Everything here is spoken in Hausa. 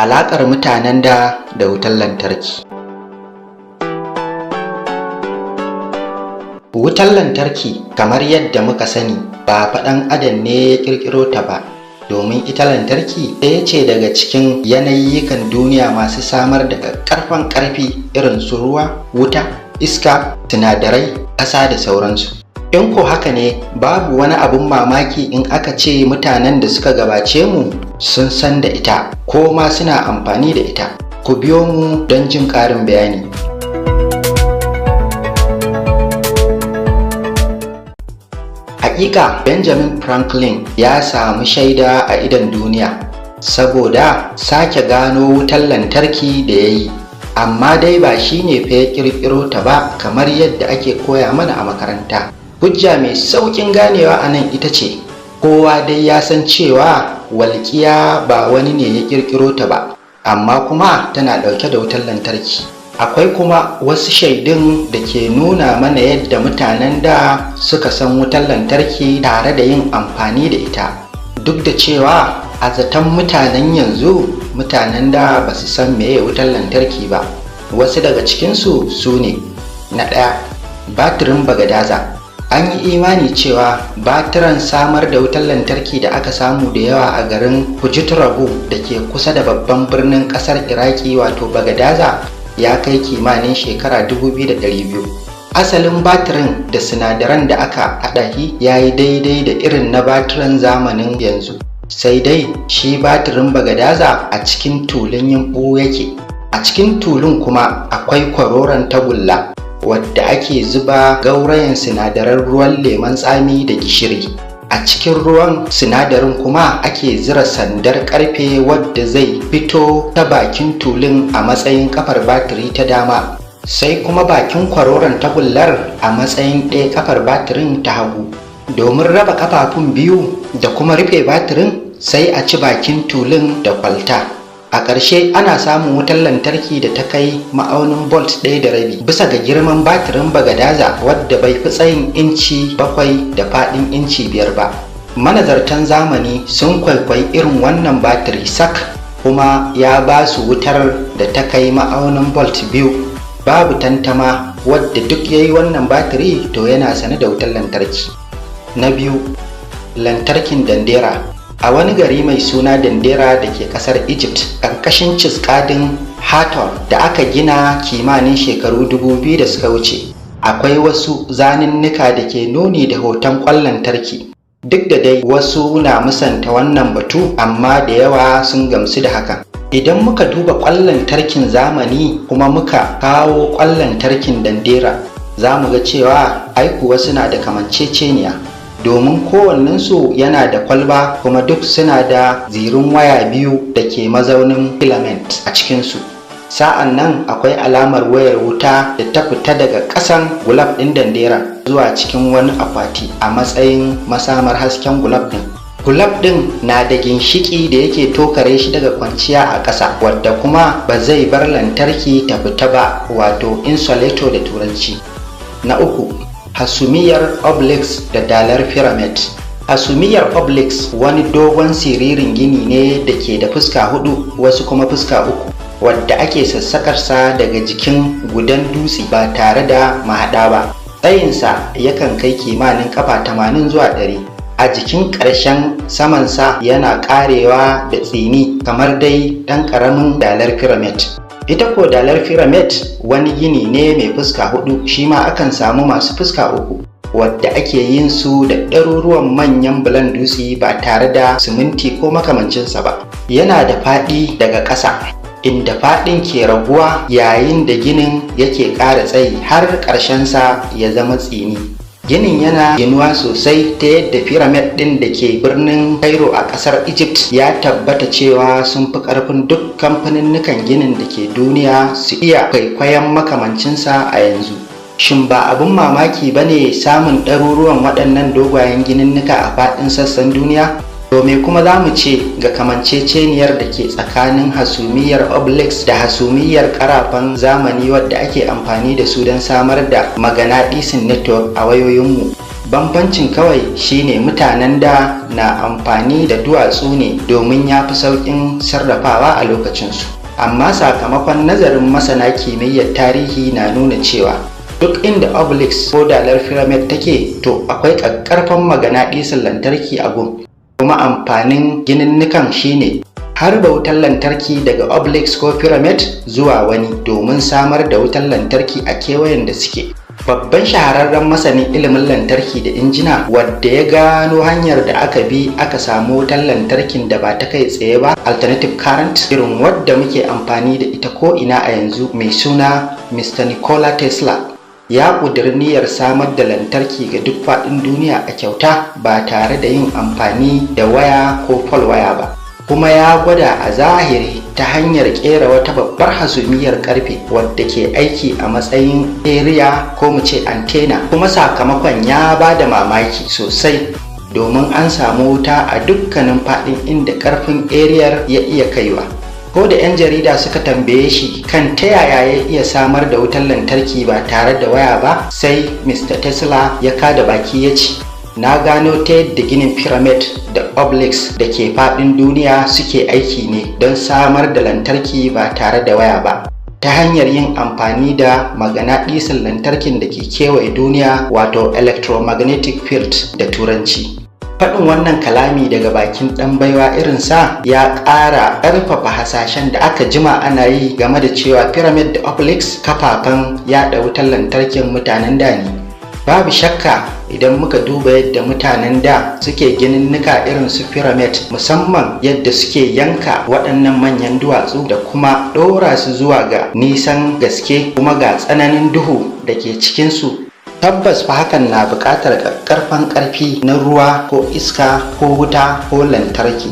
Alaƙar mutanen da da wutar lantarki. Wutar lantarki, kamar yadda muka sani, ba faɗan adam ne ya ƙirƙiro ta ba, domin ita lantarki ɗaya ce daga cikin yanayikan duniya masu samar da ƙaƙƙarfan ƙarfi irin su ruwa, wuta, iska, sinadarai, ƙasa da sauransu. In ko haka ne, babu wani abun mamaki in aka ce mutanen da suka gabace mu sun san da ita ko ma suna amfani da ita. Ku biyo mu don jin ƙarin bayani. Hakika Benjamin Franklin ya samu shaida a idon duniya saboda sake gano wutar lantarki da ya yi, amma dai ba shi ne fa ya ƙirƙiro ta ba kamar yadda ake koya mana a makaranta. Hujja mai sauƙin ganewa a nan ita ce, kowa dai ya san cewa walƙiya ba wani ne ya ƙirƙiro ta ba, amma kuma tana ɗauke da wutar lantarki. Akwai kuma wasu shaidun da ke nuna mana yadda mutanen da suka san wutar lantarki tare da yin amfani da ita, duk da cewa a zaton mutanen yanzu, mutanen da ba su san meye wutar lantarki ba. Wasu daga cikinsu su ne: na ɗaya, batirin Bagadaza. An yi imani cewa batiran samar da wutar lantarki da aka samu da yawa a garin Fujiturabu da ke kusa da babban birnin ƙasar Iraki, wato Bagadaza, ya kai kimanin shekara 2200. Asalin batirin da sinadaran da aka haɗa shi ya yi daidai da irin na batiran zamanin yanzu. Sai dai shi batirin Bagadaza a cikin tulun yumɓu yake. A cikin tulun kuma akwai kwaroron tagulla wadda ake zuba gaurayen sinadaran ruwan lemon tsami da gishiri. A cikin ruwan sinadarin kuma ake zira sandar karfe wadda zai fito ta bakin tulun a matsayin kafar batiri ta dama, sai kuma bakin kwaroron tagullar a matsayin ɗaya kafar batirin ta hagu. Domin raba kafafun biyu da kuma rufe batirin, sai a ci bakin tulun da kwalta. A ƙarshe ana samun wutar lantarki da ta kai ma'aunin volt 1.5 bisa ga girman batirin Bagadaza, wadda bai fi tsayin inci 7 da faɗin inci 5 ba. Manazartan zamani sun kwaikwayi irin wannan batiri sak, kuma ya ba su wutar da ta kai ma'aunin volt 2. Babu tantama, wadda duk ya yi wannan batiri to yana sane da wutar lantarki. Na biyu, lantarkin Dandera. A wani gari mai suna Dandera da ke kasar Egypt, ƙarƙashin ciskadin Hathor da aka gina kimanin shekaru 2000 da suka wuce, akwai wasu zaninnika da ke nuni da hoton ƙwan lantarki. Duk da dai wasu na musanta wannan batu, amma da yawa sun gamsu da hakan. Idan muka duba ƙwan lantarkin zamani kuma muka kawo ƙwan lantarkin Dandera, za mu ga cewa ai kuwa suna da kamanceceniya, domin kowannensu yana da kwalba kuma duk suna da zirin waya biyu da ke mazaunin filament a cikinsu. Sa'an nan akwai alamar wayar wuta da ta fita daga ƙasan gulab ɗin Dandera zuwa cikin wani akwati a matsayin masamar hasken gulab ɗin. Gulab ɗin na da ginshiƙi da yake tokare shi daga kwanciya a ƙasa, wadda kuma ba zai bar lantarki ta fita ba, wato insulator da Turanci. Na uku, hasumiyar Obelix da dalar pyramid. Hasumiyar Obelix wani dogon siririn gini ne da ke da fuska hudu, wasu kuma fuska uku, wadda ake sassakarsa daga jikin gudan dutse ba tare da mahaɗa ba. Tsayinsa yakan kai kimanin kafa 80 zuwa 100. A jikin ƙarshen samansa yana ƙarewa da tsini kamar dai ɗan ƙaramin dalar pyramid. Ita ko dalar pyramid wani gini ne mai fuska hudu, shi ma akan samu masu fuska uku, wadda ake yin su da ɗaruruwan manyan bulan dutse ba tare da siminti ko makamancinsa ba. Yana da faɗi daga ƙasa, inda faɗin ke raguwa yayin da ginin yake ƙara tsayi har ƙarshensa ya zama tsini. Ginin yana ginuwa sosai ta yadda pyramid ɗin da ke birnin Cairo a ƙasar Egypt ya tabbata cewa sun fi ƙarfin duk kamfaninnikan ginin da ke duniya su iya kwaikwayon makamancinsa a yanzu. Shin ba abin mamaki ba ne samun ɗaruruwan waɗannan dogayen gininnika a faɗin sassan duniya? To me kuma za mu ce ga kamanceceniyar da ke tsakanin hasumiyar Obelix da hasumiyar karafan zamani wadda ake amfani da su don samar da maganaɗisin network a wayoyinmu? Bambancin kawai shine mutanen da na amfani da duwatsu ne domin ya fi sauƙin sarrafawa a lokacinsu. Amma sakamakon nazarin masana kimiyyar tarihi na nuna cewa duk inda obelisk ko dalar pyramid take, to akwai ƙaƙƙarfan maganaɗisin lantarki a gun. Kuma amfanin gininnikan shine harba wutar lantarki daga obelisk ko pyramid zuwa wani domin samar da wutar lantarki a kewayen da suke. Babban shahararren masanin ilimin lantarki da injina wadda ya gano hanyar da aka bi aka samu wutar lantarkin da ba ta kai tsaye ba, alternative current, irin wadda muke amfani da ita ko ina a yanzu, mai suna Mr. Nikola Tesla, ya ƙudiri niyyar samar da lantarki ga duk faɗin duniya a kyauta ba tare da yin amfani da waya ko pole waya ba. Kuma ya gwada a zahiri ta hanyar kera wata babbar hasumiyar karfe wadda ke aiki a matsayin area ko mu ce antenna. Kuma sakamakon ya ba da mamaki sosai, domin an samu wuta a dukkanin faɗin inda karfin ariyar ya iya kaiwa. Ko da 'yan jarida suka tambaye shi kan ta yaya ya iya samar da wutar lantarki ba tare da waya ba, sai Mr. Tesla ya kada baki ya ce, "Na gano ta yadda ginin pyramid da obelisk da ke faɗin duniya suke aiki ne don samar da lantarki ba tare da waya ba, ta hanyar yin amfani da maganaɗisin lantarkin da ke kewaye duniya, wato electromagnetic field da Turanci." Faɗin wannan kalami daga bakin ɗan baiwa irinsa ya ƙara ƙarfafa hasashen da aka jima ana yi game da cewa pyramid da obelisk kafafen yaɗa wutar lantarkin mutanen da ne. Babu shakka, idan muka duba yadda mutanen da suke gininnika irin su pyramid, musamman yadda suke yanka waɗannan manyan duwatsu da kuma ɗora su zuwa ga nisan gaske, kuma ga tsananin duhu da ke cikinsu, tabbas fa hakan na buƙatar ƙarfan ƙarfi na ruwa ko iska ko wuta ko lantarki.